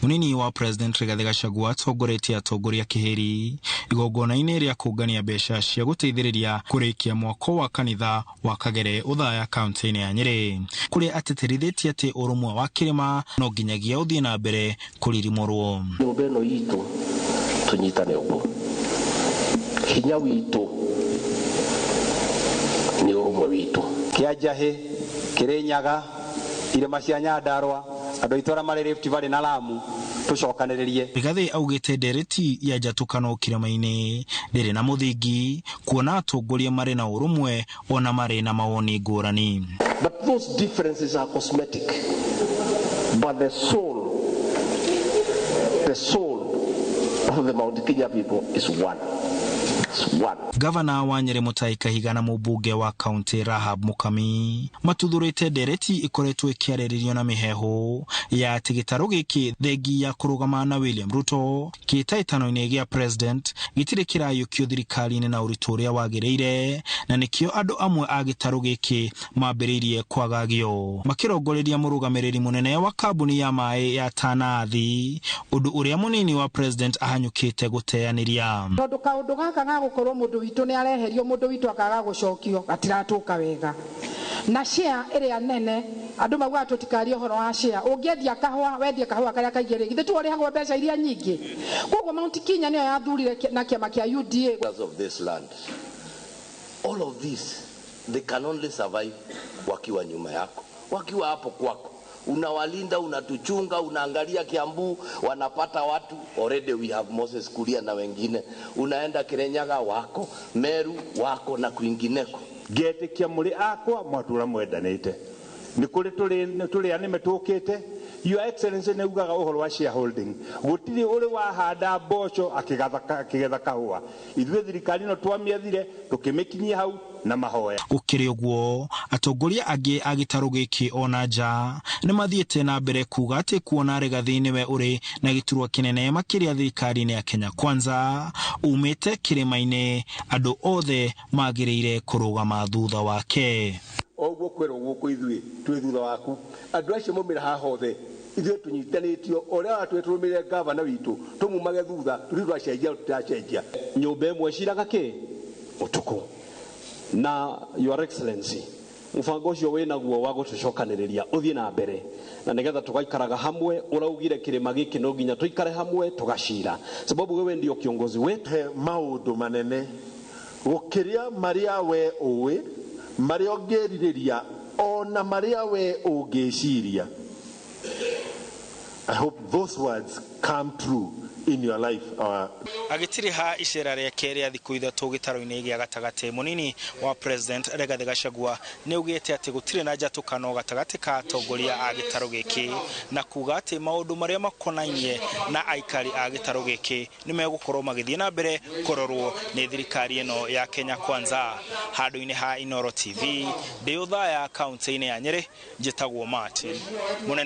Munini wa President Rigathi Gachagua atongoretie atongoria kĩhĩri igongona-inĩ rĩa kũngania mbeca cia gũteithĩrĩria kũrĩkia mwako wa kanitha wa Kagere Othaya kaunti-inĩ ya Nyĩrĩ, kũrĩa atĩtĩrithĩtie atĩ ũrũmwe wa kĩrĩma no nginyagia ũthiĩ na mbere kũririmũrwo. Nyũmba ĩno itũ tũnyitane ũguo, hinya witũ nĩ ũrũmwe witũ. Kĩa Njahĩ, Kĩrĩnyaga, irĩma cia Nyandarua, andũ aitũ arĩa marĩ Rift Valley na Lamu, tũcokanĩrĩrie. Rigathi augĩte ndereti ya njatũkano kĩrĩma-inĩ ndĩrĩ na mũthingi, kuona atongoria marĩ na ũrũmwe ona marĩ na mawoni ngũrani. But those differences are cosmetic. But the soul of the Mount Kenya people is one. It's one. Gavana wa Nyĩrĩ Mutahi Kahiga na mũmbunge wa kaunti Rahab Mukami matuthũrĩte ndereti ĩkoretwo ĩkĩarĩrĩrio na mĩheehũ ya atĩ gĩtarũ gĩkĩ, thengi ya kũrũgama na William Ruto kĩhĩtahĩtano-inĩ gĩa president, gĩtirĩ kĩrayũkio thirikari-inĩ na ũritũ ũrĩa wagĩrĩire, na nĩkĩo andũ amwe a gĩtarũ gĩkĩ mambĩrĩirie kwagagio makĩrongoreria mũrũgamĩrĩri mũnene wa kambuni ya maĩ ya Tanathi, ũndũ ũrĩa mũnini wa president ahanyũkĩte gũteanĩria. Tondũ kaũndũ gaka ga gũkorwo mũndũ witũ nĩ areherio, mũndũ witũ akaga gũcokio, gatiratũka wega. Na share ĩrĩa nene andũ maugaga tũtikarie ũhoro wa share. Ũngĩendia kahũa, wendie kahũa karĩa kaingĩ rĩ, githĩ tiwe ũrĩhagwo mbeca iria nyingĩ? Koguo Mount Kenya nĩyo yathurire na kĩama kĩa UDA. Of this land. All of this, they can only survive wakiwa nyuma yako, wakiwa hapo kwako. Unawalinda, unatuchunga, unaangalia Kiambu, wanapata watu. Already we have Moses Kuria na wengine. Unaenda Kirinyaga wako, Meru wako na kwingineko. Ngetĩkia mũrĩ akwa mwatũra mwendanĩte nĩ kũrĩ tũrĩ anĩme tũkĩte. Your Excellency, nĩ ugaga ũhoro wa shareholding, gũtirĩ ũrĩ wahanda mboco akĩgetha kahũa. Ithuĩ thirikari ĩno twamĩethire tũkĩmĩkinyia hau na mahoya. Gũkĩrĩ ũguo, atongoria angĩ a gĩtarũ gĩkĩ ona nja nĩ mathiĩte na mbere kuga atĩ kuona Rigathi nĩwe ũrĩ na gĩturwa kĩnene makĩria thirikari-inĩ ya Kenya Kwanza umĩte kĩrĩma-inĩ, andũ othe magĩrĩire kũrũgama thutha wake. Oguo kwĩrwo gũkũ, ithuĩ twĩ thutha waku. Andũ acio maumĩra haha othe, ithuĩ tũnyitanĩtio ũrĩa watwĩ tũrũmĩrĩre gavana witũ, tũmumage thutha, tũthiĩ twacenjia, tũtiracenjia. Nyũmba ĩmwe ciraga kĩ ũtukũ. Na Your Excellency, mũbango ũcio wĩ naguo wa gũtũcokanĩrĩria ũthiĩ na mbere, na nĩgetha tũgaikaraga hamwe. Ũraugire kĩrĩma gĩkĩ no nginya tũikare hamwe tũgacira, sababu wewe ndio kiongozi wetu. He maũndũ manene gũkĩria marĩa we ũĩ, marĩa ũngĩrirĩria, ona marĩa we ũngĩciria. I hope those words come true in your life. Agĩtiriha icera rĩake rĩa thikũ 3 gĩtarũ-inĩ gĩa gatagatĩ, mũnini wa President Rigathi Gachagua nĩ augĩte atĩ gũtirĩ na njatũkano gatagatĩ ka atongoria a gĩtarũ gĩkĩ, na kuga atĩ maũndũ marĩa makonainie na aikari a gĩtarũ gĩkĩ nĩ megũkorwo magĩthiĩ na mbere kũrorwo nĩ thirikari ĩno ya Kenya Kwanza. Handũ-inĩ ha Inooro TV ndĩ Othaya, kaunti-inĩ ya Nyĩrĩ, njĩtagwo Martin Mũnene.